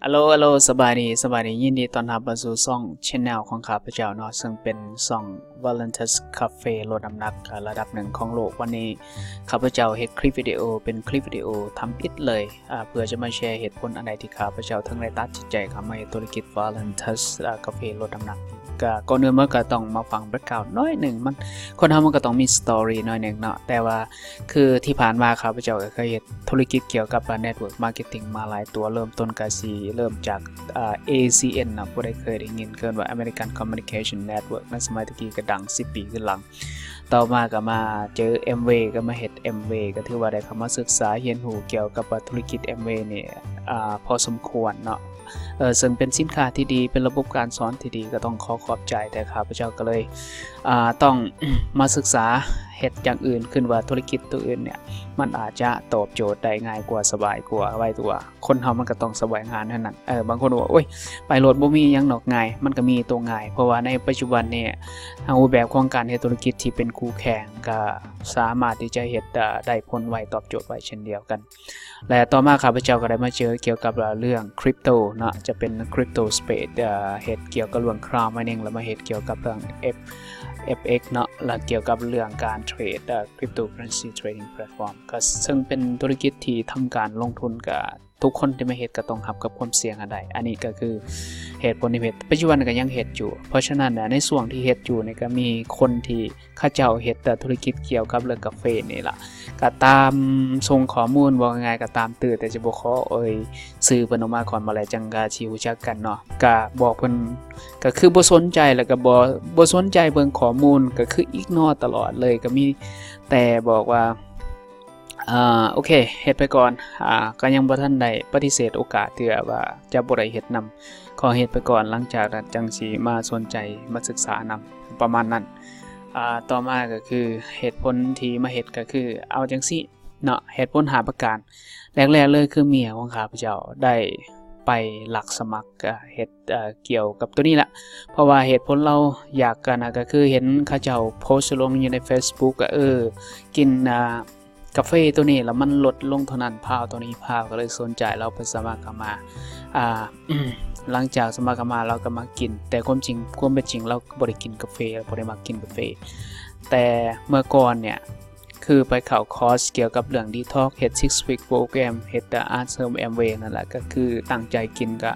ອາໂລ ອາໂລ ສະບາຍດີ ສະບາຍດີ ຍິນດີຕ້ອນຮັບມາສູ່ຊ່ອງ channel ຂອງຂ້າພະເຈົ້າເນາະ ເຊິ່ງເປັນຊ່ອງ Valentus Cafe ລົດນ້ຳໜັກ ອາ ລະດັບໜຶ່ງຂອງໂລກ. ວັນນີ້ຂ້າພະເຈົ້າເຮັດຄລິບວິດີໂອ ເປັນຄລິບວິດີໂອທຳອິດເລີຍ ອາ ເພື່ອຈະມາແຊເຫດຜົນອັນໃດທີ່ຂ້າພະເຈົ້າເຖິງໄດ້ຕັດສິນໃຈເຂົ້າມາເຮັດທຸລະກິດ Valentus ອາ Cafe ລົດນ້ຳໜັກ. ກະກ່ອນອື່ນມາກະຕ້ອງມາຟັງ background ໜ້ອຍໜຶ່ງ ມັນ ຄົນເຮົາມັນກະຕ້ອງມີ story ໜ້ອຍໜຶ່ງເນາະ ແຕ່ວ່າ ຄືທີ່ຜ່ານມາຂ້າພະເຈົ້າກະເຄີຍເຮັດທຸລະກິດກ່ຽວກັບ network marketing ມາຫຼາຍຕົວ ເລີ່ມຕົ້ນກະຊິເລີ່ມຈາກ ອາ ACN ເນາະ ຜູ້ໃດເຄີຍໄດ້ຍິນ ເອີ້ນວ່າ American Communication Network ໃນສະໄໝແຕ່ກີ້ກະດັງສິບປີຂຶ້ນຫຼັງ. ຕໍ່ມາກະມາເຈີ Amway ກະມາເຮັດ Amway ກະຖືວ່າໄດ້ເຂົ້າມາສຶກສາຮຽນຮູ້ກ່ຽວກັບທຸລະກິດ Amway ນີ້ ອາ ພໍສົມຄວນເນາະ. ເຊິ່ງເປັນສິນຄ້າທີ່ດີ ເປັນລະບົບການສອນທີ່ດີ ກະຕ້ອງຂໍຂອບໃຈ ແຕ່ຂ້າພະເຈົ້າກະເລີຍ ອາ ຕ້ອງມາສຶກສາເຮັດຢ່າງອື່ນ ຄືວ່າທຸລະກິດໂຕອື່ນເນີ້ຍ ມັນອາດຈະຕອບໂຈດໄດ້ງ່າຍກວ່າ ສະບາຍກວ່າ ໄວກວ່າ. ຄົນເຮົາມັນກະຕ້ອງສະແຫວງຫາແນວນັ້ນ. ເອີ ບາງຄົນວ່າ ໂອ້ຍ ໄປໂລດ ບໍ່ມີຫຍັງດອກ ງ່າຍ. ມັນກະມີໂຕງ່າຍ ເພາະວ່າໃນປັດຈຸບັນນີ້ ຮູບແບບຂອງການເຮັດທຸລະກິດທີ່ເປັນຄູ່ແຂ່ງ ກະສາມາດທີ່ຈະເຮັດ ອາ ໄດ້ຜົນໄວ ຕອບໂຈດໄວເຊັ່ນດຽວກັນ. ແລະ ຕໍ່ມາຂ້າພະເຈົ້າກະໄດ້ມາເຈີກ່ຽວກັບເລື່ອງ crypto ເນາະ ຈະເປັນ crypto space ເຮັດກ່ຽວກັບເລື່ອງ cloud mining ແລະ ມາເຮັດກ່ຽວກັບເລື່ອງ F- FX ເນາະ ແລະ ກ່ຽວກັບເລື່ອງການເທຣດ cryptocurrency trading platform ກະເຊິ່ງເປັນທຸລະກິດທີ່ທຳການລົງທຶນ ກະທຸກຄົນທີ່ມາເຮັດກະຕ້ອງຮັບກັບຄວາມສ່ຽງຫັ້ນໃດ໋. ອັນນີ້ກະຄືເຫດຜົນທີ່ເຮັດ ປັດຈຸບັນກະຍັງເຮັດຢູ່. ເພາະສະນັ້ນ ໃນຊ່ວງທີ່ເຮັດຢູ່ນີ້ກະມີຄົນທີ່ ເຂົາເຈົ້າເຮັດທຸລະກິດກ່ຽວກັບເລື່ອງກາເຟນີ້ລະ ກະຕາມສົ່ງຂໍ້ມູນ ເວົ້າງ່າຍໆ ກະຕາມຕື້ ແຕ່ຈະບໍ່ຂໍເອີ່ຍຊື່ເພິ່ນອອກມາກ່ອນ ບໍ່ແລ້ວຈັ່ງກະຊິຮູ້ຈັກກັນເນາະ. ກະບອກເພິ່ນ ກະຄືບໍ່ສົນໃຈ ແລ້ວກະບໍ່ ບໍ່ສົນໃຈເບິ່ງຂໍ້ມູນ ກະຄື ignore ຕະຫຼອດເລີຍ ກະມີແຕ່ບອກວ່າ ອາ ໂອເຄ ເຮັດໄປກ່ອນ ອາ ກະຍັງບໍ່ທັນໄດ້ປະຕິເສດໂອກາດເທື່ອວ່າຈະບໍ່ໄດ້ເຮັດນຳ ຂໍເຮັດໄປກ່ອນ ຫຼັງຈາກນັ້ນຈັ່ງຊິມາສົນໃຈມາສຶກສານຳ ປະມານນັ້ນ. ອາ ຕໍ່ມາກະຄືເຫດຜົນທີ່ມາເຮັດກະຄື ເອົາຈັ່ງຊີ້ເນາະ ເຫດຜົນຫ້າປະການ. ແລກໆເລີຍຄືເມຍຂອງຂ້າພະເຈົ້າໄດ້ໄປລັກສະໝັກ ເຮັດ ອາ ກ່ຽວກັບໂຕນີ້ລະ ເພາະວ່າເຫດຜົນລາວຢາກ ອັນນະ ກະຄືເຫັນເຂົາເຈົ້າໂພສລົງຢູ່ໃນ Facebook ກະ ເອີ ກິນ ອາ ກາເຟໂຕນີ້ລະມັນລົດລົງເທົ່ານັ້ນພາວ ໂຕນີ້ພາວ ກະເລີຍສົນໃຈ ລາວໄປສະໝັກເຂົ້າມາ. ອາ ຫຼັງຈາກສະໝັກເຂົ້າມາ ລາວກະມາກິນ ແຕ່ຄວາມຈິງ ຄວາມເປັນຈິງລາວກະບໍ່ໄດ້ກິນກາເຟ ລາວບໍ່ໄດ້ມັກກິນກາເຟ. ແຕ່ເມື່ອກ່ອນເນີ້ຍ ຄືໄປເຂົ້າຄອສກ່ຽວກັບເລື່ອງ detox ເຮັດ six week program ເຮັດ ອາ ອາເສີມ Amway ນັ້ນລະ ກະຄືຕັ້ງໃຈກິນ ກະ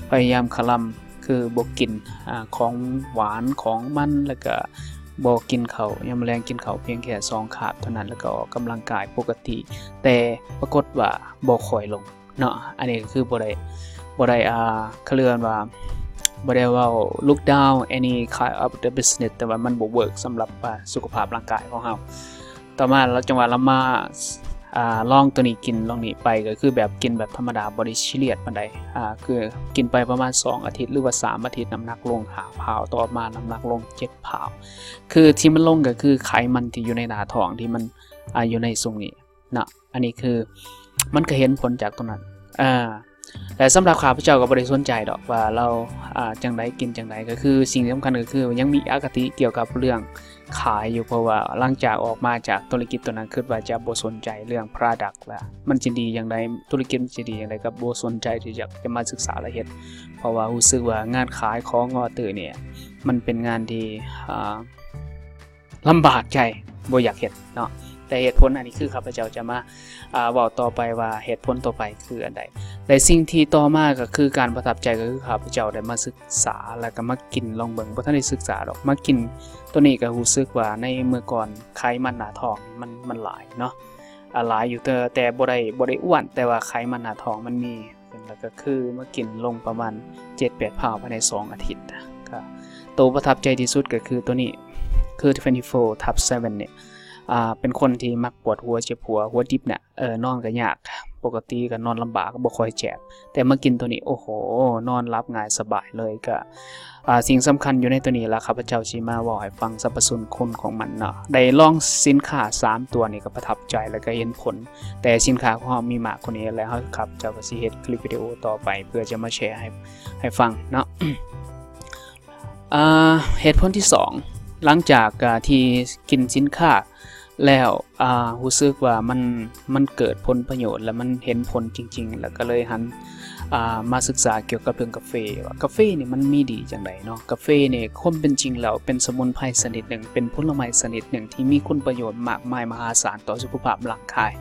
ພະຍາຍາມຄະລຳ ຄືບໍ່ກິນ ອາ ຂອງຫວານຂອງມັນ ແລ້ວກະບໍ່ກິນເຂົ້າ ຍາມແລງກິນເຂົ້າພຽງແຄ່ສອງຄາບເທົ່ານັ້ນ ແລ້ວກະອອກກຳລັງກາຍປົກກະຕິ ແຕ່ປາກົດວ່າບໍ່ຄ່ອຍລົງເນາະ. ອັນນີ້ກະຄືບໍ່ໄດ້ ບໍ່ໄດ້ ອາ ເຂົາເອີ້ນວ່າ ບໍ່ໄດ້ເວົ້າ look down any kind of the business ແຕ່ວ່າມັນບໍ່ work ສຳລັບ ອາ ສຸຂະພາບຮ່າງກາຍຂອງເຮົາ. ຕໍ່ມາລາວ ຈັ່ງວ່າລາວມາ ອາ ລອງໂຕນີ້ ກິນໂຕນີ້ໄປ ກະຄືແບບກິນແບບທຳມະດາ ບໍ່ໄດ້ຊີຣຽສປານໃດ ອາ ຄືກິນໄປປະມານສອງອາທິດ ຫຼືວ່າສາມອາທິດ ນ້ຳໜັກລົງຫ້າພາວ ຕໍ່ມານ້ຳໜັກລົງເຈັດພາວ. ຄືທີ່ມັນລົງກະຄືໄຂມັນທີ່ຢູ່ໃນໜ້າທ້ອງ ທີ່ມັນ ອາ ຢູ່ໃນຊ່ວງນີ້ເນາະ. ອັນນີ້ຄືມັນກະເຫັນຜົນຈາກໂຕນັ້ນ ອາ ແລະ ສຳລັບຂ້າພະເຈົ້າກະບໍ່ໄດ້ສົນໃຈດອກວ່າລາວ ອາ ຈັ່ງໃດ ກິນຈັ່ງໃດ ກະຄືສິ່ງສຳຄັນກະຄືຍັງມີອະຄະຕິກ່ຽວກັບເລື່ອງຂາຍຢູ່ ເພາະວ່າຫຼັງຈາກອອກມາຈາກທຸລະກິດໂຕນັ້ນ ຄຶດວ່າຈະບໍ່ສົນໃຈເລື່ອງ product ລະ ມັນຈະດີຢ່າງໃດ ທຸລະກິດມັນຈະດີຢ່າງໃດ ກະບໍ່ສົນໃຈທີ່ຢາກຈະມາສຶກສາລະເຮັດ ເພາະວ່າຮູ້ສຶກວ່າງານຂາຍຂອງງໍ້ຕື້ນີ້ ມັນເປັນງານທີ່ ອາ ລຳບາກໃຈ ບໍ່ຢາກເຮັດເນາະ. ແຕ່ເຫດຜົນອັນນີ້ຄືຂ້າພະເຈົ້າຈະມາ ອາ ເວົ້າຕໍ່ໄປວ່າເຫດຜົນຕໍ່ໄປຄືອັນໃດ ແລະ ສິ່ງທີ່ຕໍ່ມາກະຄືການປະທັບໃຈ ກະຄືຂ້າພະເຈົ້າໄດ້ມາສຶກສາ ແລ້ວກະມາກິນລອງເບິ່ງ ບໍ່ທັນໄດ້ສຶກສາດອກ ມາກິນໂຕນີ້ກະຮູ້ສຶກວ່າໃນເມື່ອກ່ອນໄຂມັນໜ້າທ້ອງມັນ ມັນຫຼາຍເນາະ ອາ ຫຼາຍຢູ່ ແຕ່ ແຕ່ບໍ່ໄດ້ ບໍ່ໄດ້ອ້ວນ ແຕ່ວ່າໄຂມັນໜ້າທ້ອງມັນມີ ແລ້ວກະຄືມາກິນລົງປະມານເຈັດແປດພາວພາຍໃນສອງອາທິດ ກະໂຕປະທັບໃຈທີ່ສຸດກະຄືໂຕນີ້ ຄື twenty-four ທັບ seven ນີ້ ອາ ເປັນຄົນທີ່ມັກປວດຫົວເຈັບຫົວ ຫົວດິບນະ ເອີ ນອນກະຍາກ ປົກກະຕິກະນອນລຳບາກ ບໍ່ຄ່ອຍແຈບ ແຕ່ມາກິນໂຕນີ້ ໂອ້ໂຫ ນອນຫຼັບງ່າຍສະບາຍເລີຍ. ກະ ອາ ສິ່ງສຳຄັນຢູ່ໃນໂຕນີ້ລະ ຂ້າພະເຈົ້າຊິມາເວົ້າໃຫ້ຟັງສັບພະຄຸນຂອງມັນເນາະ ໄດ້ລອງສິນຄ້າສາມໂຕນີ້ກະປະທັບໃຈ ແລ້ວກະເຫັນຜົນ ແຕ່ສິນຄ້າຂອງເຮົາມີມາກກວ່ານີ້ ແລະ ເຮົາ ຂ້າພະເຈົ້າກະຊິເຮັດຄລິບວິດີໂອຕໍ່ໄປ ເພື່ອຈະມາແຊໃຫ້ ໃຫ້ຟັງເນາະ. ອາ ເຫດຜົນທີສອງ ຫຼັງຈາກ ອາ ທີ່ກິນສິນຄ້າແລ້ວ ອາ ຮູ້ສຶກວ່າມັນ ມັນເກີດຜົນປະໂຫຍດ ແລະ ມັນເຫັນຜົນຈິງໆ ແລ້ວກະເລີຍຫັນ ອ່າ ມາສຶກສາກ່ຽວກັບເລື່ອງກາເຟ ວ່າກາເຟນີ້ມັນມີດີຈັ່ງໃດເນາະ. ກາເຟນີ້ຄວາມເປັນຈິງແລ້ວເປັນສະໝຸນໄພຊະນິດໜຶ່ງ, ເປັນຜົນລະໄມ້ຊະນິດໜຶ່ງທີ່ມີຄຸນປະໂຫຍດມາກມາຍມະຫາສານຕໍ່ສຸຂະພາບຮ່າງກາຍ.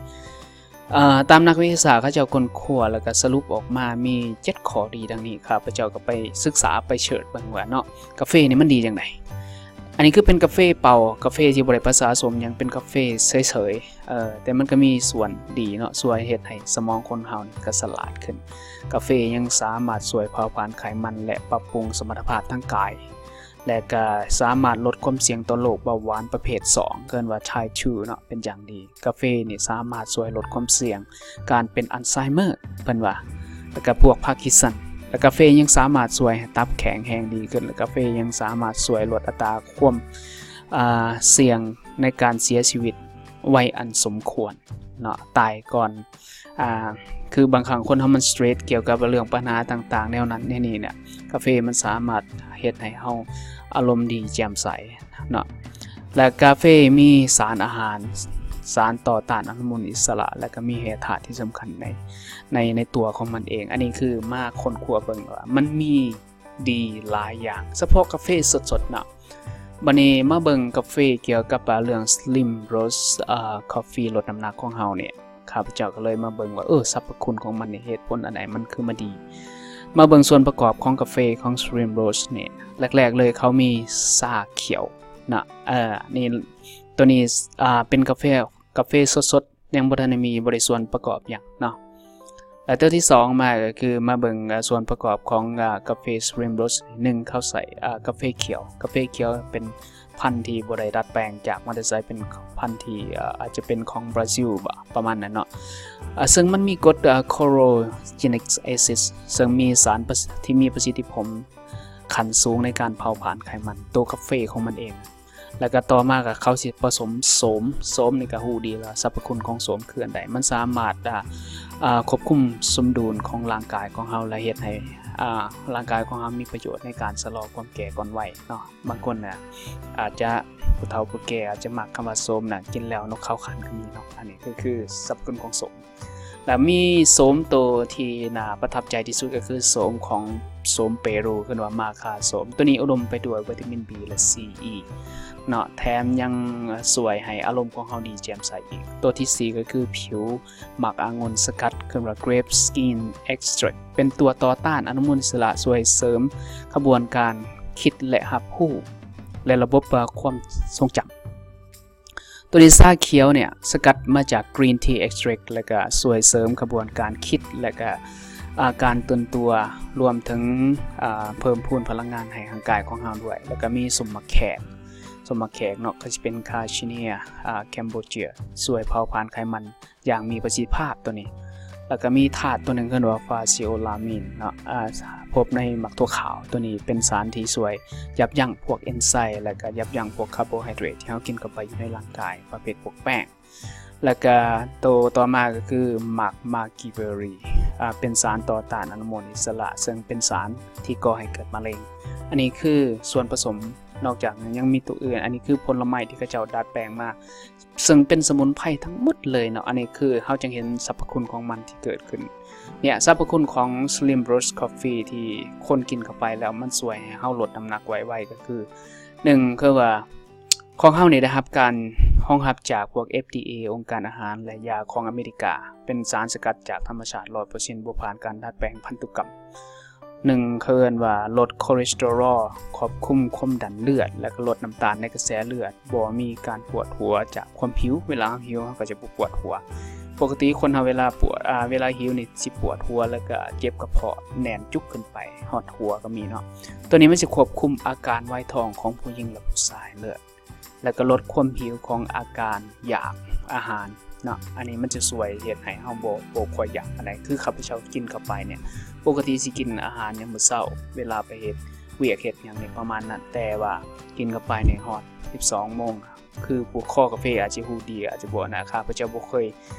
ເອີ ຕາມນັກວິທະຍາສາດເຂົາເຈົ້າຄົ້ນຄວ້າ ແລ້ວກໍສະຫຼຸບອອກມາມີເຈັດຂໍ້ດີດັ່ງນີ້. ຂ້າພະເຈົ້າກໍໄປສຶກສາໄປເສີດເບິ່ງວ່າເນາະ ກາເຟນີ້ມັນດີຈັ່ງໃດ. ອັນນີ້ຄືເປັນກາເຟເປົ່າ, ກາເຟທີ່ບໍ່ໄດ້ປະສາສົມຫຍັງ, ເປັນກາເຟເສີຍໆ ເອີ ແຕ່ມັນກໍມີສ່ວນດີເນາະ, ຊ່ວຍເຮັດໃຫ້ສະໝອງຄົນເຮົານີ້ກໍສະຫຼາດຂຶ້ນ. ກາເຟຍັງສາມາດຊ່ວຍເຜົາຜານໄຂມັນ ແລະ ປັບປຸງສະມັດຖະພາບທາງກາຍ ແລະ ກໍສາມາດລົດຄວາມສ່ຽງຕໍ່ໂລກເບົາຫວານປະເພດສອງ ເອີ້ນວ່າ Type two ເນາະ ເປັນຢ່າງດີ. ກາເຟນີ້ສາມາດຊ່ວຍລົດຄວາມສ່ຽງການເປັນອັນໄຊເມີ ເພິ່ນວ່າ ແລ້ວກໍພວກພາກິນສັນ. ແລ້ວກາເຟຍັງສາມາດຊ່ວຍໃຫ້ຕັບແຂງແຮງດີຂຶ້ນ, ແລະ ກາເຟຍັງສາມາດຊ່ວຍລົດອັດຕາຄວາມ ອ່າ ສ່ຽງໃນການເສຍຊີວິດໄວອັນສົມຄວນເນາະ, ຕາຍກ່ອນ ອ່າ ຄືບາງຄັ້ງຄົນເຮົາມັນສະເຕຣດກ່ຽວກັບເລື່ອງບັນຫາຕ່າງໆແນວນັ້ນແນວນີ້ເນຍ, ກາເຟມັນສາມາດເຮັດໃຫ້ເຮົາອາລົມດີແຈ່ມໃສເນາະ. ແລະ ກາເຟມີສານອາຫານ, ສານຕໍ່ຕ້ານອະນຸມູນອິດສະຫຼະ ແລະ ກໍມີແຮ່ທາດທີ່ສຳຄັນໃນ ໃນ ໃນຕົວຂອງມັນເອງ. ອັນນີ້ຄືມາຄົ້ນຄວ້າເບິ່ງວ່າມັນມີ ດີຫຼາຍຢ່າງ, ສະເພາະກາເຟສົດໆເນາະ. ບາດນີ້ມາເບິ່ງກາເຟກ່ຽວກັບ ອາ ເລື່ອງ Slim Roast ອາ Coffee ລົດນ້ຳໜັກຂອງເຮົານີ້, ຂ້າພະເຈົ້າກໍເລີຍມາເບິ່ງວ່າ ເອີ ສັບພະຄຸນຂອງມັນນີ້ ເຫດຜົນອັນໃດມັນຄືມາດີ. ມາເບິ່ງສ່ວນປະກອບຂອງກາເຟຂອງ Slim Roast ນີ້, ແລກໆເລີຍເຂົາມີຊາຂຽວເນາະ, ເອີ ນີ້ ໂຕນີ້ ອາ ເປັນກາເຟ ກາເຟສົດໆ ຍັງບໍ່ທັນໄດ້ມີ ບໍ່ໄດ້ສ່ວນປະກອບຫຍັງເນາະ. ແລະ ຕົວທີສອງມາກໍຄືມາເບິ່ງ ເອີ ສ່ວນປະກອບຂອງ ເອີ ກາເຟ Slim Roast ໜຶ່ງ ເຂົາໃສ່ ເອີ ກາເຟຂຽວ. ກາເຟຂຽວເປັນພັນທີ່ບໍ່ໄດ້ດັດແປງຈາກມາແຕ່ໃສ, ເປັນພັນທີ່ ເອີ ອາດຈະເປັນຂອງບຣາຊິລບໍ ປະມານນັ້ນເນາະ. ເອີ ເຊິ່ງມັນມີກົດ ເອີ Chlorogenic-Acids ເຊິ່ງມີສານປະ ທີ່ມີປະສິດທິຜົນຂັ້ນສູງໃນການເຜົາຜານໄຂມັນ, ຕົວກາເຟຂອງມັນເອງ. ແລ້ວກໍຕໍ່ມາກໍເຂົາຊິປະສົມໂສມ, ໂສມນີ້ກໍຮູ້ດີແລ້ວ ສັບພະຄຸນຂອງໂສມຄືອັນໃດ. ມັນສາມາດ ອ່າ ອ່າ ຄວບຄຸມສົມດຸນຂອງຮ່າງກາຍຂອງເຮົາ ແລະ ເຮັດໃຫ້ ອ່າ ຮ່າງກາຍຂອງເຮົາມີປະໂຫຍດໃນການຊະລໍຄວາມແກ່ກ່ອນໄວເນາະ. ບາງຄົນນະ ອາດຈະ ຜູ້ເຖົ້າຜູ້ແກ່ອາດຈະມັກຄຳວ່າໂສມນະ ກິນແລ້ວນົກເຂົາຂັນກໍມີເນາະ. ອັນນີ້ກໍຄືສັບພະຄຸນຂອງໂສມ. ແລ້ວມີໂສມໂຕທີ່ໜ້າປະທັບໃຈທີ່ສຸດກໍຄືໂສມຂອງໂສມເປຣູ ເອີ້ນວ່າມາຄາໂສມ. ຕົວນີ້ອຸດົມໄປດ້ວຍວິຕາມິນ B ແລະ C E ເນາະ, ແຖມຍັງຊ່ວຍໃຫ້ອາລົມຂອງເຮົາດີແຈ່ມໃສອີກ. ຕົວທີສີ່ກໍຄືຜິວໝາກອາງຸ່ນສະກັດ ເອີ້ນວ່າ Grape Skin Extract ເປັນຕົວຕໍ່ຕ້ານອະນຸມູນອິດສະຫຼະ, ຊ່ວຍເສີມຂະບວນການຄິດ ແລະ ຮັບຮູ້ ແລະ ລະບົບຄວາມຊົງຈຳ. ຕົວນີ້ຊາຂຽວເນຍ ສະກັດມາຈາກ Green Tea Extract ແລ້ວກະຊ່ວຍເສີມຂະບວນການຄິດ ແລ້ວກະ ອາ ການຕື່ນຕົວ ລວມເຖິງ ອາ ເພີ່ມພູນພະລັງງານໃຫ້ຮ່າງກາຍຂອງເຮົາດ້ວຍ. ແລ້ວກະມີສົ້ມໝາກແຂກ, ສົ້ມໝາກແຂກເນາະ ກໍຊິເປັນ Carcinia ອາ Cambogia ຊ່ວຍເຜົາຜານໄຂມັນ ຢ່າງມີປະສິດທິພາບຕົວນີ້. ແລ້ວກໍມີທາດຕົວໜຶ່ງເອີ້ນວ່າ Phaceolamin ເນາະ ອາ ພົບໃນໝາກຖົ່ວຂາວ. ຕົວນີ້ເປັນສານທີ່ຊ່ວຍຢັບຢັ້ງພວກເອັນໄຊມ໌ ແລ້ວກໍຢັບຢັ້ງພວກຄາໂບໄຮເດຣດທີ່ເຮົາກິນເຂົ້າໄປຢູ່ໃນຮ່າງກາຍ ປະເພດພວກແປ້ງ. ແລ້ວກໍໂຕຕໍ່ມາກໍຄືໝາກ Mulberry ອາ ເປັນສານຕໍ່ຕ້ານອະນຸມູນອິດສະຫຼະ ເຊິ່ງເປັນສານທີ່ກໍ່ໃຫ້ເກີດມະເຮັງ. ອັນນີ້ຄືສ່ວນປະສົມ, ນອກຈາກນັ້ນຍັງມີຕົວອື່ນ. ອັນນີ້ຄືຜົນລະໄມ້ທີ່ເຂົາເຈົ້າດັດແປງມາ ເຊິ່ງເປັນສະໝຸນໄພທັງໝົດເລີຍເນາະ. ອັນນີ້ຄືເຮົາຈຶ່ງເຫັນສັບພະຄຸນຂອງມັນທີ່ເກີດຂຶ້ນ. ເນຍ ສັບພະຄຸນຂອງ Slim Roast Coffee ທີ່ຄົນກິນເຂົ້າໄປແລ້ວມັນຊ່ວຍໃຫ້ເຮົາລົດນ້ຳໜັກໄວໆ ກໍຄື ໜຶ່ງ ຄືວ່າຂອງເຮົານີ້ໄດ້ຮັບການຮອງຮັບຈາກພວກ F D A ອົງການອາຫານ ແລະ ຢາຂອງອາເມລິກາ, ເປັນສານສະກັດຈາກທຳມະຊາດ ຮ້ອຍເປີເຊັນ ບໍ່ຜ່ານການດັດແປງພັນທຸກຳ. ໜຶ່ງ ເຂົາເອີ້ນວ່າລົດຄໍເລສເຕີຣອລ, ຄວບຄຸມຄວາມດັນເລືອດ ແລະ ກໍລົດນ້ຳຕານໃນກະແສເລືອດ, ບໍ່ມີການປວດຫົວຈາກຄວາມຫິວ. ເວລາເຮົາຫິວ ເຮົາກໍຈະບໍ່ປວດຫົວ. ປົກກະຕິຄົນເຮົາເວລາປວດ ອາ ເວລາຫິວນີ້ຊິປວດຫົວ ແລ້ວກໍເຈັບກະເພາະ ແໜ້ນຈຸກຂຶ້ນໄປຮອດຫົວກໍມີເນາະ. ຕົວນີ້ມັນຊິຄວບຄຸມອາການໄວທອງຂອງຜູ້ຍິງ ແລະ ຜູ້ຊາຍເລີດ. ແລ້ວກໍລົດຄວາມຫິວຂອງອາການຢາກອາຫານເນາະ. ອັນນີ້ມັນຈະຊ່ວຍເຮັດໃຫ້ເຮົາບໍ່ ບໍ່ຄ່ອຍຢາກປານໃດ. ຄືຂ້າພະເຈົ້າກິນເຂົ້າໄປເນຍ ປົກກະຕິຊິກິນອາຫານຍາມມື້ເຊົ້າ ເວລາໄປເຮັດວຽກເຮັດຫຍັງນີ້ປະມານນັ້ນ, ແຕ່ວ່າກິນເຂົ້າໄປໃນຮອດສິບສອງໂມງ ຄືຜູ້ຄໍກາເຟອາດຈະຮູ້ດີ ອາດຈະບໍ່ນະ. ຂ້າພະເຈົ້າບໍ່ເຄີຍ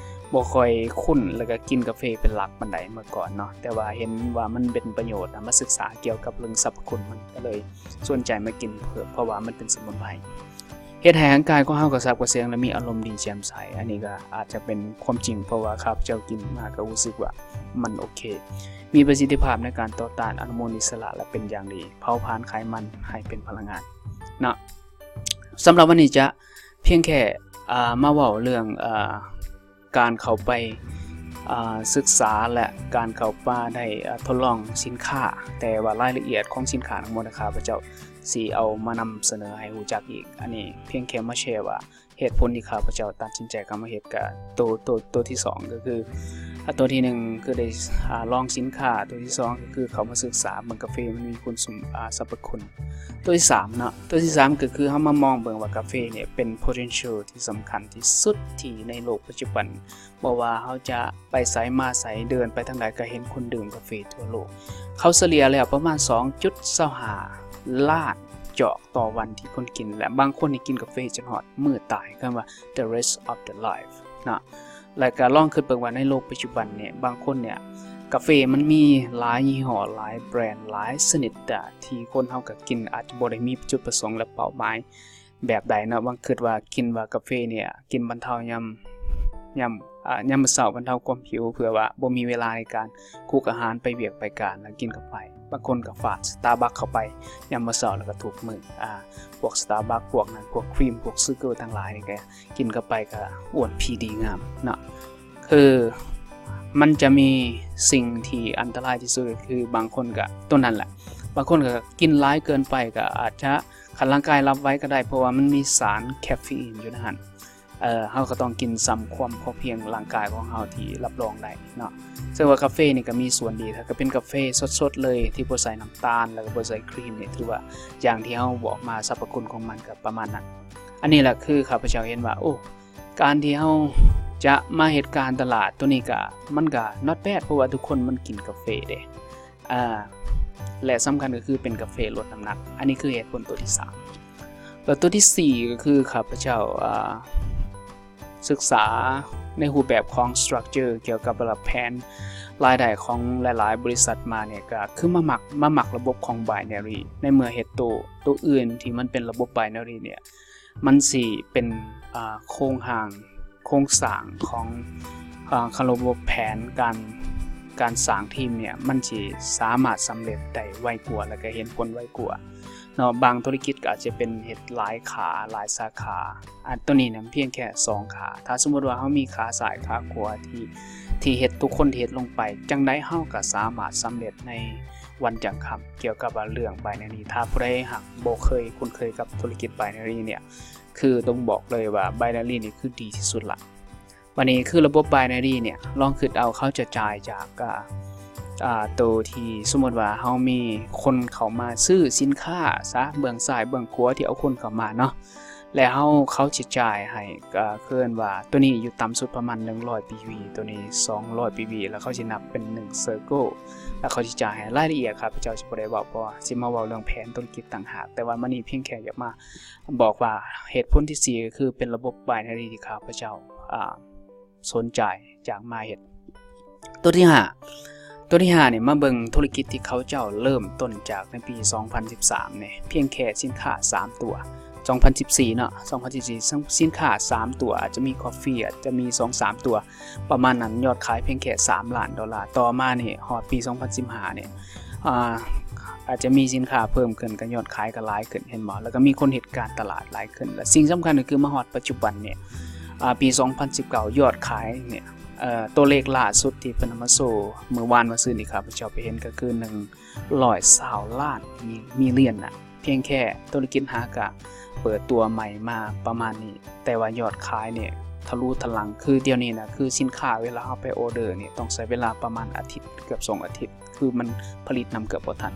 ບໍ່ຄ່ອຍຄຸ້ນ ແລ້ວກໍກິນກາເຟເປັນຫຼັກປານໃດເມື່ອກ່ອນເນາະ, ແຕ່ວ່າເຫັນວ່າມັນເປັນປະໂຫຍດ ມາສຶກສາກ່ຽວກັບເລື່ອງສັບພະຄຸນມັນ ກໍເລີຍ ສົນໃຈມາກິນເພີ່ມ ເພາະວ່າມັນເປັນສະໝຸນໄພ. ເຮັດໃຫ້ຮ່າງກາຍຂອງເຮົາກະສັບກະເສຍງ ແລະ ມີອາລົມດີແຈ່ມໃສ. ອັນນີ້ກະອາດຈະເປັນຄວາມຈິງ ເພາະວ່າຂ້າພະເຈົ້າກິນມາກະຮູ້ສຶກວ່າມັນໂອເຄ ມີປະສິດທິພາບໃນການຕໍ່ຕ້ານອະນຸມູນອິດສະຫຼະ ແລະ ເປັນຢ່າງດີ ເຜົາຜານໄຂມັນໃຫ້ເປັນພະລັງງານເນາະ. ສຳລັບວັນນີ້ຈະພຽງແຄ່ ອາ ມາເວົ້າເລື່ອງ ອາ ການເຂົ້າໄປ ອາ ສຶກສາ ແລະ ການເຂົ້າມາໄດ້ ອາ ທົດລອງສິນຄ້າ, ແຕ່ວ່າລາຍລະອຽດຂອງສິນຄ້າທັງໝົດ ຂ້າພະເຈົ້າຊິເອົາມານຳສະເໜີໃຫ້ຮູ້ຈັກອີກ. ອັນນີ້ພຽງແຄ່ມາແຊວ່າ ເຫດຜົນທີ່ຂ້າພະເຈົ້າຕັດສິນໃຈເຂົ້າມາເຮັດ ກະໂຕ ໂຕ ໂຕທີສອງ ກະຄື ອາ ໂຕທີໜຶ່ງ ຄືໄດ້ ອາ ລອງສິນຄ້າ, ໂຕທີສອງ ກະຄືເຂົ້າມາສຶກສາເບິ່ງກາເຟມັນມີຄຸນສົມ ອາ ສັບພະຄຸນ. ໂຕທີສາມເນາະ, ໂຕທີສາມ ກະຄືເຮົາມາມອງເບິ່ງວ່າກາເຟນີ້ເປັນ potential ທີ່ສຳຄັນທີ່ສຸດທີ່ໃນໂລກປັດຈຸບັນ ບໍ່ວ່າເຮົາຈະໄປໃສມາໃສ ເດີນໄປທາງໃດກະເຫັນຄົນດື່ມກາເຟທົ່ວໂລກ. ເຂົາສະເລ່ຍແລ້ວປະມານ ສອງຈຸດສອງຫ້າລ້ານຈອກຕໍ່ວັນທີ່ຄົນກິນ ແລະ ບາງຄົນນີ້ກິນກາເຟຈົນຮອດມື້ຕາຍ ເອີ້ນວ່າ the rest of the life ເນາະ. ແລະ ກະລອງຄິດເບິ່ງວ່າໃນໂລກປັດຈຸບັນນີ້ ບາງຄົນນີ້ ກາເຟມັນມີຫຼາຍຍີ່ຫໍ້ ຫຼາຍແບຣນ ຫຼາຍຊະນິດ ທີ່ຄົນເຮົາກະກິນ ອາດຈະບໍ່ໄດ້ມີຈຸດປະສົງ ແລະ ເປົ້າໝາຍ ແບບໃດເນາະ. ບາງຄິດວ່າ ກິນວ່າກາເຟນີ້ ກິນບັນເທົາຍາມ ຍາມ ອາ ຍາມມື້ເຊົ້າ ບັນເທົາຄວາມຫິວ ເພື່ອວ່າບໍ່ມີເວລາໃນການຄຸກອາຫານ ໄປວຽກໄປການ ແລ້ວກິນເຂົ້າໄປ. ບາງຄົນກະຟາດ Starbucks ເຂົ້າໄປຍາມມື້ເຊົ້າ ແລ້ວກະທຸກມື້ ອາ ພວກ Starbucks ພວກນັ້ນ ພວກຄຣີມ ພວກຊູເກີ້ທັງຫຼາຍນີ້ ກະກິນເຂົ້າໄປກະອ້ວນພີດີງາມເນາະ. ຄືມັນຈະມີສິ່ງທີ່ອັນຕະລາຍທີ່ສຸດ ກະຄືບາງຄົນກະ ໂຕນັ້ນແຫຼະ ບາງຄົນກະກິນຫຼາຍເກີນໄປ ກະອາດຈະ ຄັນຮ່າງກາຍຮັບໄຫວກະໄດ້ ເພາະວ່າມັນມີສານຄາເຟອີນຢູ່ໃນຫັ້ນ. ເອີ ເຮົາກະຕ້ອງກິນຊ່ຳຄວາມພໍພຽງຮ່າງກາຍຂອງເຮົາທີ່ຮັບຮອງໄດ້ເນາະ. ເຊິ່ງວ່າກາເຟນີ້ກະມີສ່ວນດີ ຖ້າກະເປັນກາເຟສົດໆເລີຍ ທີ່ບໍ່ໃສ່ນ້ຳຕານ ແລ້ວກະບໍ່ໃສ່ຄຣີມນີ້ ຖືວ່າຢ່າງທີ່ເຮົາບອກມາ ສັບພະຄຸນຂອງມັນກະປະມານນັ້ນ. ອັນນີ້ແຫຼະຄືຂ້າພະເຈົ້າເຫັນວ່າ ໂອ້ ການທີ່ເຮົາຈະມາເຮັດການຕະຫຼາດໂຕນີ້ກະ ມັນກະ not bad ເພາະວ່າທຸກຄົນມັນກິນກາເຟເດ້. ອາ ແລະ ສຳຄັນກະຄືເປັນກາເຟລົດນ້ຳໜັກ. ອັນນີ້ຄືເຫດຜົນໂຕທີສາມ. ແລ້ວໂຕທີສີ່ ກະຄືຂ້າພະເຈົ້າ ອາ ສຶກສາໃນຮູບແບບຂອງ structure ກ່ຽວກັບແບບແຜນລາຍໄດ້ຂອງຫຼາຍໆບໍລິສັດມານີ້ ກະຄືມາມັກ ມາມັກລະບົບຂອງ binary. ໃນເມື່ອເຮັດໂຕ ໂຕອື່ນທີ່ມັນເປັນລະບົບ binary ນີ້ ມັນຊິເປັນ ອາ ໂຄງຮ່າງ ໂຄງສ້າງຂອງ ອາ ລະບົບແຜນການ ການສ້າງທີມນີ້ ມັນຊິສາມາດສຳເລັດໄດ້ໄວກວ່າ ແລ້ວກະເຫັນຜົນໄວກວ່າເນາະ. ບາງທຸລະກິດກະອາດຈະເປັນເຮັດຫຼາຍຂາ ຫຼາຍສາຂາ. ອາ ໂຕນີ້ນະພຽງແຄ່ສອງຂາ. ຖ້າສົມມຸດວ່າເຮົາມີຂາຊ້າຍຂາຂວາທີ່ ທີ່ເຮັດ ທຸກຄົນທີ່ເຮັດລົງໄປ ຈັ່ງໃດເຮົາກະສາມາດສຳເລັດໃນວັນຈັ່ງຄ່ຳ ກ່ຽວກັບວ່າເລື່ອງ binary. ຖ້າຜູ້ໃດຫາກບໍ່ເຄີຍຄຸ້ນເຄີຍກັບທຸລະກິດ binary ນີ້ ຄືຕ້ອງບອກເລີຍວ່າ binary ນີ້ຄືດີທີ່ສຸດລະ. ບາດນີ້ຄືລະບົບ binary ນີ້ ລອງຄິດເອົາ ເຂົາຈະຈ່າຍຈາກ ອາ ອາ ໂຕທີ່ສົມມຸດວ່າເຮົາມີຄົນເຂົ້າມາຊື້ສິນຄ້າຊະ ເບື້ອງຊ້າຍເບື້ອງຂວາທີ່ເອົາຄົນເຂົ້າມາເນາະ ແລ້ວເຮົາ ເຂົາຊິຈ່າຍໃຫ້ ອາ ເອີ້ນວ່າໂຕນີ້ຢູ່ຕ່ຳສຸດປະມານໜຶ່ງຮ້ອຍ PV ໂຕນີ້ສອງຮ້ອຍ PV ແລ້ວເຂົາຊິນັບເປັນໜຶ່ງ circle ແລ້ວເຂົາຊິຈ່າຍໃຫ້. ລາຍລະອຽດຂ້າພະເຈົ້າຊິບໍ່ໄດ້ເວົ້າ ເພາະວ່າຊິມາເວົ້າເລື່ອງແຜນທຸລະກິດຕ່າງຫາກ ແຕ່ວ່າມື້ນີ້ພຽງແຄ່ຢາກມາ ບອກວ່າເຫດຜົນທີສີ່ ກະຄືເປັນລະບົບ binary ທີ່ຂ້າພະເຈົ້າ ອາ ສົນໃຈຢາກມາເຮັດ. ໂຕທີຫ້າ ໂຕທີຫ້ານີ້ ມາເບິ່ງທຸລະກິດທີ່ເຂົາເຈົ້າເລີ່ມຕົ້ນຈາກໃນປີສອງພັນສິບສາມນີ້ ພຽງແຄ່ສິນຄ້າສາມຕົວ. ສອງພັນສິບສີ່ເນາະ ສອງພັນສິບສີ່ ສິນຄ້າສາມຕົວ ອາດຈະມີກາເຟ ອາດຈະມີສອງສາມຕົວ ປະມານນັ້ນ ຍອດຂາຍພຽງແຄ່ສາມລ້ານໂດລາ. ຕໍ່ມານີ້ ຮອດປີສອງພັນສິບຫ້ານີ້ ອາ ອາດຈະມີສິນຄ້າເພີ່ມຂຶ້ນ ກະຍອດຂາຍກະຫຼາຍຂຶ້ນ ເຫັນບໍ່? ແລ້ວກະມີຄົນເຮັດການຕະຫຼາດຫຼາຍຂຶ້ນ ແລະ ສິ່ງສຳຄັນກະຄືມາຮອດປັດຈຸບັນນີ້ ອາ ປີສອງພັນສິບເກົ້າ ຍອດຂາຍນີ້ ເອີ ໂຕເລກລ່າສຸດທີ່ເພິ່ນເອົາມາໂຊມື້ວານມື້ຊືນທີ່ຂ້າພະເຈົ້າໄປເຫັນ ກະຄືໜຶ່ງຮ້ອຍຊາວລ້ານ ມີ million ນະ. ພຽງແຄ່ທຸລະກິດຫາກະເປີດຕົວໃໝ່ມາປະມານນີ້ ແຕ່ວ່າຍອດຂາຍນີ້ທະລຸທະລັງ ຄືດຽວນີ້ນະ ຄືສິນຄ້າເວລາເຮົາໄປອໍເດີນີ້ ຕ້ອງໃຊ້ເວລາປະມານອາທິດ ເກືອບສອງອາທິດ ຄືມັນຜະລິດນຳເກືອບບໍ່ທັນ.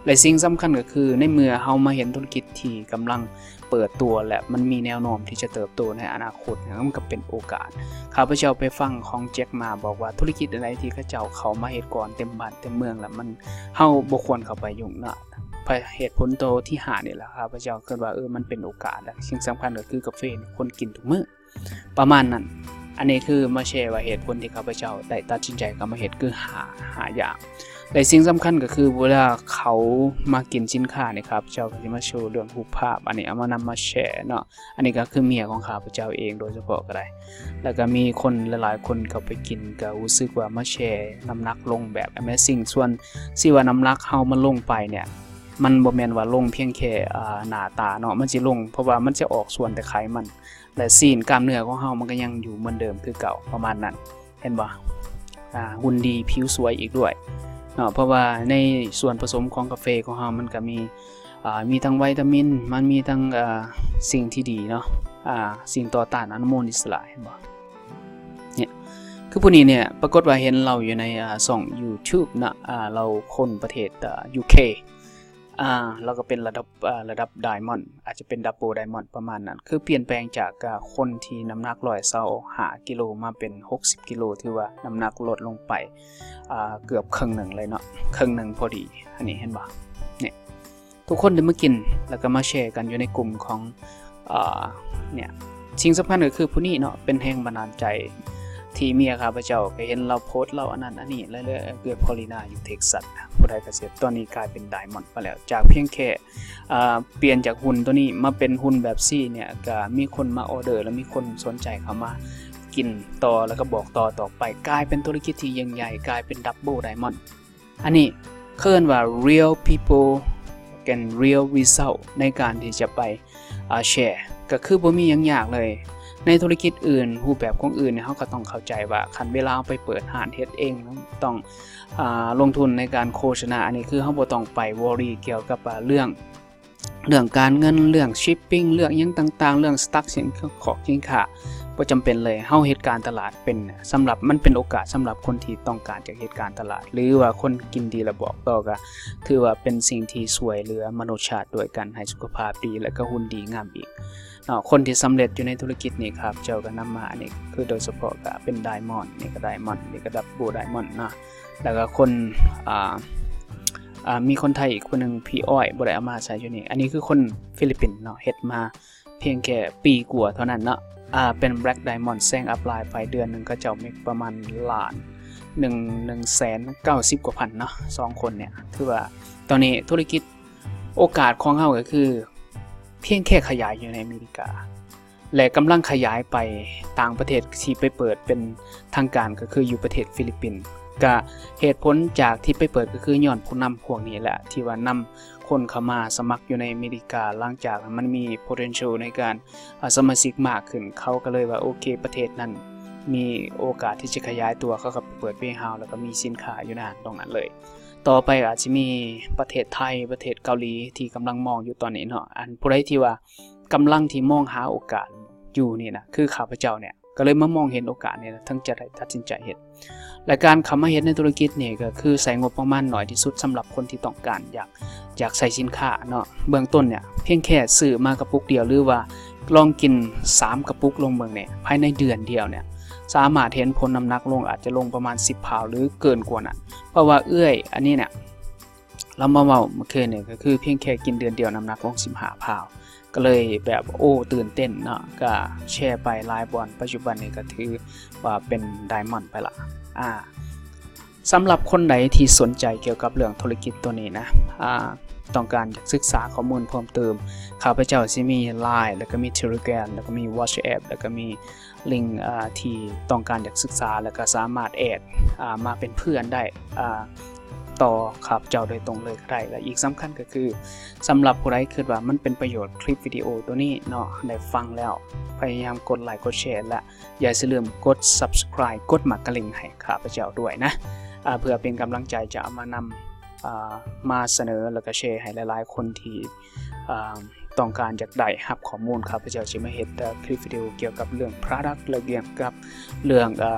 ແລະ ສິ່ງສຳຄັນກະຄື ໃນເມື່ອເຮົາມາເຫັນທຸລະກິດທີ່ກຳລັງເປີດຕົວ ແລະ ມັນມີແນວໂນ້ມທີ່ຈະເຕີບໂຕໃນອະນາຄົດ ມັນກະເປັນໂອກາດ. ຂ້າພະເຈົ້າໄປຟັງຂອງ Jack Ma ບອກວ່າທຸລະກິດອັນໃດທີ່ເຂົາເຈົ້າເຂົ້າມາເຮັດກ່ອນເຕັມບ້ານເຕັມເມືອງ ແລ້ວມັນ ເຮົາບໍ່ຄວນເຂົ້າໄປຫຍຸ້ງເນາະ. ເຫດຜົນໂຕທີຫ້ານີ້ແຫຼະ ຂ້າພະເຈົ້າຄິດວ່າ ເອີ ມັນເປັນໂອກາດ ແລະ ສິ່ງສຳຄັນກະຄືກາເຟນີ້ຄົນກິນທຸກມື້ ປະມານນັ້ນ. ອັນນີ້ຄືມາແຊວ່າເຫດຜົນທີ່ຂ້າພະເຈົ້າໄດ້ຕັດສິນໃຈເຂົ້າມາເຮັດຄືຫ້າ ຫ້າຢ່າງ. ແລະສິ່ງສຳຄັນກໍຄືເວລາເຂົາມາກິນສິນຄ້ານີ້ ຂ້າພະເຈົ້າກໍຊິມາໂຊເລື່ອງຮູບພາບ ອັນນີ້ເອົາມານຳມາແຊເນາະ. ອັນນີ້ກໍຄືເມຍຂອງຂ້າພະເຈົ້າເອງໂດຍສະເພາະກໍໄດ້ ແລ້ວກໍມີຄົນຫຼາຍໆຄົນເຂົ້າໄປກິນ ກໍຮູ້ສຶກວ່າມາແຊນ້ຳໜັກລົງແບບ Amazing. ສ່ວນທີ່ວ່ານ້ຳໜັກເຮົາມັນລົງໄປເນ່ຍ ມັນບໍ່ແມ່ນວ່າລົງພຽງແຄ່ ອາ ໜ້າຕາເນາະ ມັນຊິລົງ ເພາະວ່າມັນຈະອອກສ່ວນແຕ່ໄຂມັນ ແລະຊີ້ນກ້າມເນື້ອຂອງເຮົາມັນກໍຍັງຢູ່ເໝືອນເດີມຄືເກົ່າ ປະມານນັ້ນ ເຫັນບໍ່? ອາ ຫຸ່ນດີ ຜິວສວຍອີກດ້ວຍເນາະ ເພາະວ່າໃນສ່ວນປະສົມຂອງກາເຟຂອງເຮົາມັນກໍມີ ອາ ມີທັງໄວຕາມິນ ມັນມີທັງ ອາ ສິ່ງທີ່ດີເນາະ ອາ ສິ່ງຕໍ່ຕ້ານອະນຸມູນອິດສະຫຼະ ເຫັນບໍ່? ເນ່ຍ ຄືຜູ້ນີ້ເນ່ຍ ປາກົດວ່າເຫັນລາວຢູ່ໃນ ອາ ຊ່ອງ YouTube ເນາະ ອາ ລາວຄົນປະເທດ ອາ UK ອາ ລາວກໍເປັນລະດັບ ອາ ລະດັບ Diamond ອາດຈະເປັນ Double Diamond ປະມານນັ້ນ ຄືປ່ຽນແປງຈາກ ອາ ຄົນທີ່ນ້ຳໜັກຮ້ອຍຊາວຫ້າກິໂລ ມາເປັນຫົກສິບກິໂລ ຖືວ່ານ້ຳໜັກລົດລົງໄປ ອາ ເກືອບເຄິ່ງໜຶ່ງເລີຍເນາະ ເຄິ່ງໜຶ່ງພໍດີ. ອັນນີ້ເຫັນບໍ່? ນີ້ ທຸກຄົນໄດ້ມາກິນ ແລ້ວກໍມາແຊກັນຢູ່ໃນກຸ່ມຂອງ ອາ ເນ່ຍ ສິ່ງສຳຄັນກໍຄືຜູ້ນີ້ເນາະ ເປັນແຮງບັນດານໃຈທີ່ເມຍຂ້າພະເຈົ້າ ກໍເຫັນລາວໂພສ ລາວອັນນັ້ນອັນນີ້ ແລ້ວເກີດພໍລີນາຢູ່ເທັກຊັດ ຜູ້ໃດກໍເສຍ ຕອນນີ້ກາຍເປັນ Diamond ໄປແລ້ວ ຈາກພຽງແຄ່ ອາ ປ່ຽນຈາກຫຸ່ນຕົວນີ້ມາເປັນຫຸ່ນແບບຊີ້ເນ່ຍ ກໍມີຄົນມາອໍເດີ ແລ້ວມີຄົນສົນໃຈເຂົ້າມາກິນຕໍ່ ແລ້ວກໍບອກຕໍ່ໆໄປ ກາຍເປັນທຸລະກິດທີ່ຍິ່ງໃຫຍ່ ກາຍເປັນ Double Diamond. ອັນນີ້ເອີ້ນວ່າ real people and real result ໃນການທີ່ຈະໄປ ອາ ແຊ ກໍຄືບໍ່ມີຫຍັງຍາກເລີຍ. ໃນທຸລະກິດອື່ນ ຮູບແບບຂອງອື່ນເຮົາກໍຕ້ອງເຂົ້າໃຈວ່າ ຄັນເວລາເຮົາໄປເປີດຮ້ານເຮັດເອງ ຕ້ອງ ອາ ລົງທຶນໃນການໂຄສະນາ. ອັນນີ້ຄືເຮົາບໍ່ຕ້ອງໄປ worry ກ່ຽວກັບ ອາ ເລື່ອງ ເລື່ອງການເງິນ ເລື່ອງ shipping ເລື່ອງຫຍັງຕ່າງໆ ເລື່ອງ stock ສິນຂອງ ຂອງສິນຄ້າ ບໍ່ຈຳເປັນເລີຍ. ເຮົາເຮັດການຕະຫຼາດເປັນ ສຳລັບ ມັນເປັນໂອກາດສຳລັບຄົນທີ່ຕ້ອງການຈະເຮັດການຕະຫຼາດ ຫຼືວ່າຄົນກິນດີແລ້ວບອກຕໍ່ ກໍຖືວ່າເປັນສິ່ງທີ່ຊ່ວຍເຫຼືອມະນຸດຊາດດ້ວຍກັນ ໃຫ້ສຸຂະພາບດີ ແລ້ວກໍຫຸ່ນດີງາມອີກເນາະ. ຄົນທີ່ສຳເລັດຢູ່ໃນທຸລະກິດນີ້ ຂ້າພະເຈົ້າກໍນຳມາ ອັນນີ້ຄືໂດຍສະເພາະກໍເປັນ Diamond ນີ້ກໍ Diamond ນີ້ກໍ Double Diamond ເນາະ. ແລ້ວກໍຄົນ ອ່າ ອ່າ ມີຄົນໄທອີກຄົນໜຶ່ງ ພີ່ອ້ອຍ ບໍ່ໄດ້ເອົາມາໃສ່ຢູ່ນີ້. ອັນນີ້ຄືຄົນຟີລິບປິນເນາະ ເຮັດມາພຽງແຄ່ປີກວ່າເທົ່ານັ້ນເນາະ. ອ່າ ເປັນ Black Diamond ແສງອັບລາຍໄປ ເດືອນໜຶ່ງເຂົາເຈົ້າເມັກປະມານລ້ານໜຶ່ງ ໜຶ່ງແສນເກົ້າສິບກວ່າພັນເນາະ ສອງຄົນເນີ້ຍ. ຖືວ່າຕອນນີ້ທຸລະກິດ ໂອກາດຂອງເຮົາກໍຄືພຽງແຄ່ຂະຫຍາຍຢູ່ໃນອາເມລິກາ ແລະ ກຳລັງຂະຫຍາຍໄປຕ່າງປະເທດ ທີ່ໄປເປີດເປັນທາງການກໍຄືຢູ່ປະເທດຟີລິບປິນ. ກະເຫດຜົນຈາກທີ່ໄປເປີດກໍຄືຍ້ອນຜູ້ນຳພວກນີ້ແຫຼະ ທີ່ວ່ານຳຄົນເຂົ້າມາສະໝັກຢູ່ໃນອາເມລິກາ. ຫຼັງຈາກມັນມີ potential ໃນການ ອາ ສະມາຊິກມາກຂຶ້ນ ເຂົາກໍເລີຍວ່າ ໂອເຄ ປະເທດນັ້ນມີໂອກາດທີ່ຈະຂະຫຍາຍຕົວ ເຂົາກໍໄປເປີດ warehouse ແລ້ວກໍມີສິນຄ້າຢູ່ໃນຫ້າງຕົງນັ້ນເລີຍ. ຕໍ່ໄປກໍອາດຊິມີປະເທດໄທ ປະເທດເກົາຫຼີ ທີ່ກຳລັງມອງຢູ່ຕອນນີ້ເນາະ. ອັນຜູ້ໃດທີ່ວ່າກຳລັງທີ່ມອງຫາໂອກາດຢູ່ນີ້ນະ ຄືຂ້າພະເຈົ້າເນີ້ຍ ກໍເລີຍມາມອງເຫັນໂອກາດນີ້ນະ ເຖິງຈະໄດ້ຕັດສິນໃຈເຮັດ. ແລະ ການເຂົ້າມາເຮັດໃນທຸລະກິດນີ້ ກໍຄືໃຊ້ງົບປະມານໜ້ອຍທີ່ສຸດ ສຳລັບຄົນທີ່ຕ້ອງການຢາກ ຢາກໃຊ້ສິນຄ້າເນາະ. ເບື້ອງຕົ້ນເນີ້ຍ ພຽງແຄ່ຊື້ມາກະປຸກດຽວ ຫຼືວ່າລອງກິນສາມກະປຸກລອງເບິ່ງເນີ້ຍ ພາຍໃນເດືອນດຽວເນີ້ຍ ສາມາດເຫັນຜົນນ້ຳໜັກລົງ ອາດຈະລົງປະມານສິບພາວ ຫຼືເກີນກວ່ານັ້ນ. ເພາະວ່າເອື້ອຍອັນນີ້ເນີ້ຍ ລາວມາເວົ້າເມື່ອຄືນນີ້ ກໍຄືພຽງແຄ່ກິນເດືອນດຽວ ນ້ຳໜັກລົງສິບຫ້າພາວ ກໍເລີຍແບບ ໂອ້ ຕື່ນເຕັ້ນເນາະ. ກໍແຊໄປຫຼາຍບ່ອນ ປັດຈຸບັນນີ້ກໍຖືວ່າເປັນ Diamond ໄປລະ. ອາ ສຳລັບຄົນໃດທີ່ສົນໃຈກ່ຽວກັບເລື່ອງທຸລະກິດໂຕນີ້ນະ ອາ ຕ້ອງການຢາກສຶກສາຂໍ້ມູນເພີ່ມເຕີມ ຂ້າພະເຈົ້າຊິມີ Line ແລ້ວກໍມີ Telegram ແລ້ວກໍມີ WhatsApp ແລ້ວກໍມີ link ອາ ທີ່ຕ້ອງການຢາກສຶກສາ ແລ້ວກໍສາມາດແອດ ອາ ມາເປັນເພື່ອນໄດ້ ອາ ຕໍ່ຂ້າພະເຈົ້າໂດຍຕົງເລີຍກໍໄດ້. ແລະ ອີກສຳຄັນກໍຄື ສຳລັບຜູ້ໃດຄິດວ່າມັນເປັນປະໂຫຍດ ຄລິບວິດີໂອໂຕນີ້ເນາະ ໄດ້ຟັງແລ້ວ ພະຍາຍາມກົດໄລ ກົດແຊ ແລະ ຢ່າຊິລືມກົດ Subscribe ກົດໝາກກະລິ່ງໃຫ້ຂ້າພະເຈົ້າດ້ວຍນະ ອາ ເພື່ອເປັນກຳລັງໃຈຈະເອົາມານຳ ອາ ມາສະເໜີ ແລ້ວກໍແຊໃຫ້ຫຼາຍໆຄົນທີ່ ອາ ຕ້ອງການຢາກໄດ້ຮັບຂໍ້ມູນ. ຂ້າພະເຈົ້າຊິມາເຮັດ ເອີ ຄລິບວິດີໂອກ່ຽວກັບເລື່ອງ Product ແລະ ກ່ຽວກັບເລື່ອງ ເອີ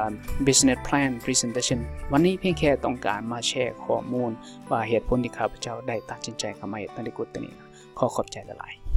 Business Plan Presentation. ວັນນີ້ພຽງແຄ່ຕ້ອງການມາແຊຂໍ້ມູນວ່າເຫດຜົນທີ່ຂ້າພະເຈົ້າໄດ້ຕັດສິນໃຈເຂົ້າມາເຮັດໃນທຸລະກິດໂຕນີ້. ຂໍຂອບໃຈຫຼາຍໆ.